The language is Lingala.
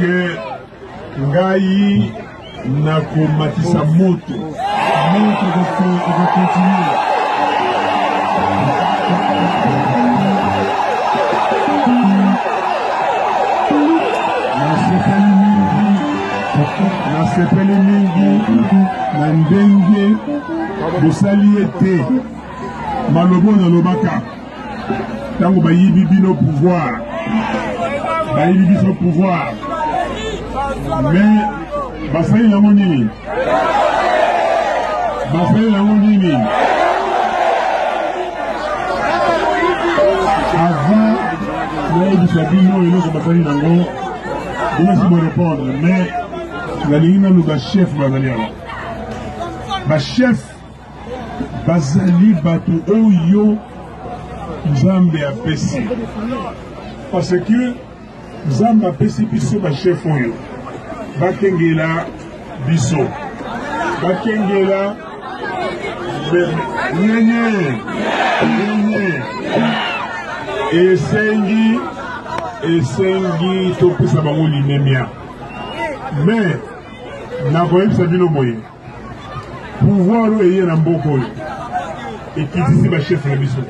Que ngai nakomatisa moto moto ekokontinue. Nasepeli mingi, nasepeli mingi na ndenge bosali ete maloba oyo nalobaka ntango bayibi bino pouvoir, bayibi biso pouvoir, mais basali yango nini? Basali yango nini? Avant nayebisa bino eloko basali nango, bino si borépondre, mais nalingi naloba chef bazali awa, bachef bazali bato oyo Nzambe apesi, parce que Nzambe apesi biso bachef oyo bakengela biso, bakengela nyenye nyenye. Esengi, esengi topesa bango limemia. Mais nakoyebisa bino boye, pouvoir oyo eye na mboka oyo ekitisi bachef na biso.